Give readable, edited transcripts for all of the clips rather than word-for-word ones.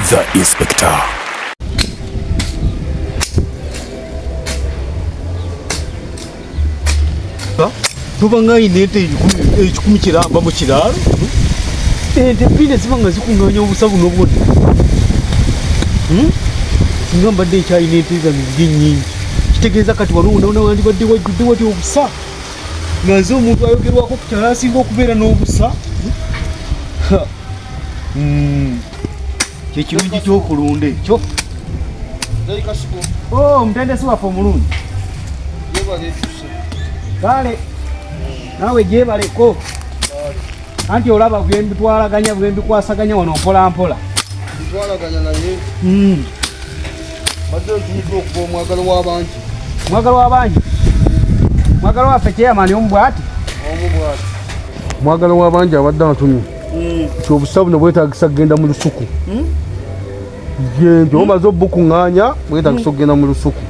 The Inspector. Tuba nga ayina ente 100 kiramba mu kiraalo, ente bbiri ziba nga zikuŋŋaanya obusa buno bwonna. Singa mbadde nkyalina ente zange ziri ennyingi, kitegeeza kati wano wonna wandibadde wajjudde wati obusa, nga nze omuntu ayogerwako ku kyalo asinga okubeera n'obusa. Kyekirungi ky'okulunda ekyo. Omutendesi waffe omulungi, kale naawe gyebaleko, anti olaba bwembitwalaganya bwembikwasaganya wano mpola mpola. Bitwalaganya naye badde ntumiddwa okuva omwagalo w'abangi. Mwagalo w'abangi, mwagalo waffe chairman omu bwati. Omu bwati. Mwagalo w'abangi abadde antumye nti obusa buno bwetagisa kugenda mu lusuku. Ye nti omaze obukuŋŋaanya, bwetagisa okugenda mu lusuku.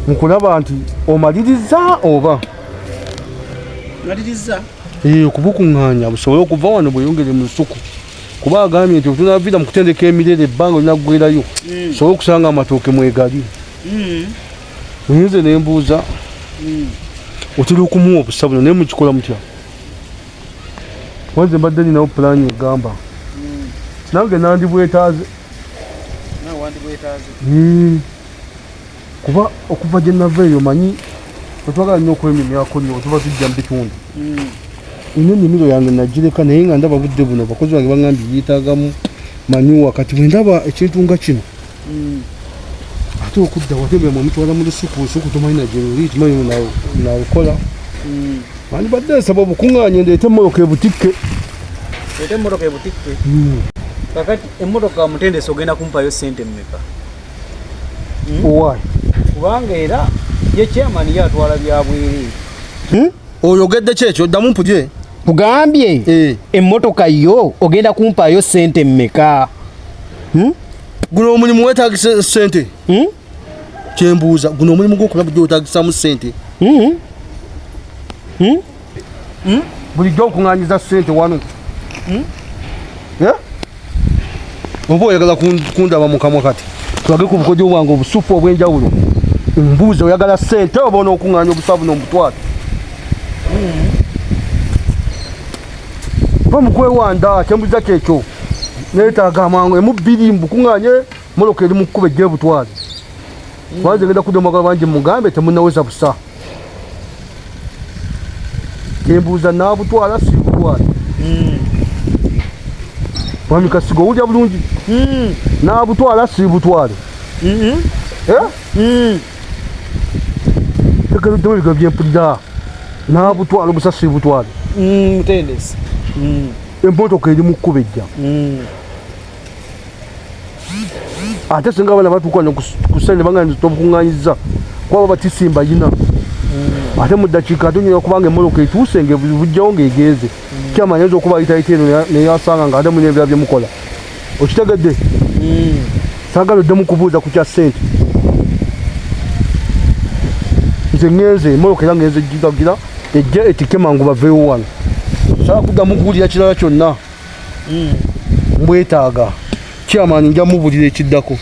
Nkulaba nti omaliriza oba Maliriza. Okubukuŋŋaanya busobole okuva wano bweyongere mu lusuku, kuba agambye nti otunaviira mu kutendeka emirere ebbanga linaggwerayo sobole okusanga amatooke mwegali. Oyinza nembuuza, otera okumuwa obusa buno, naye mukikola mutya? Wanze mbadde ninawo pulaani egamba nange nandibwetaaze. Kuba okuva gye nava eyo manyi tetwagala nnyo okwenyumyako nnyo, tuba tujja mu bitundu. Ina ennimiro yange nagireka, naye nga ndaba budde buno abakozi bange baŋambye yeetaagamu manyuwa. Kati bwe ndaba ekintu nga kino, ate okudda wate mwe mutwala mu lusuku, lusuku tomanyi nagyeruli, tumanyi nalukola. Bandibadde nsaba obukuŋŋaanye ndeete emmotoka ebutikke. Ete emmotoka ebutikke. Kakati emmotoka, mutendesi, ogenda kumpayo sente mmeka? Owaayi? Kubanga era ye chairman ye atwala bya bwereere. Oyogedde ki ekyo? Ddamu mpulye. Kugambye, emmotoka yo ogenda kumpayo sente mmeka? Guno omulimu weetagisa sente? Kyembuuza, guno omulimu gwokola bulijjo wetagisamu sente? Bulijjo nkuŋŋanyiza sente wano. Eh? Oba oyagala kundaba mukamwa, kati tulage ku bukodyo bwange obusufu obw'enjawulo. Mbuuza, oyagala sente oba onookuŋŋaanya obusa buno omutwalo? Va mukwewanda. Kyembuuza kyekyo, neetaaga amangu emu bbiri mbukuŋŋaanye, moloka eri mu kkuba ejja ebutwale. Kwanze ngenda kudda omwagala bangi, mugambe temunaweza busa. Kyembuuza, naabutwala sibutwala? Mwami Kasigo, owulira bulungi? Naabutwala sibutwale? Eh? Tegeruddemu ebigambo byempulira. Naabutwala obusa sibutwale? Mutendesi. Emmotoka eri mu kkuba ejja. Ate singa abaana batuuka ku ssente banga nti tobukuŋŋaanyiza, kuba baba tisimba yina, ate mu ddakiika ate onyera kubanga emmotoka etuuse ng'ebujjawo ng'egenze. Kyama ayinza okuba ayitayita eno neyasanga nga ate mulina ebirala byemukola. Okitegedde? Saagala oddemu kubuuza ku kya ssente. Nze ŋŋenze, emmotoka era ŋŋenze gigagira ejja etikke mangu baveewo wano. Saagala kuddamu kuwulira kirala kyonna. Mbwetaaga. Chairman nja mubulira ekiddako.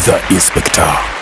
The Inspector.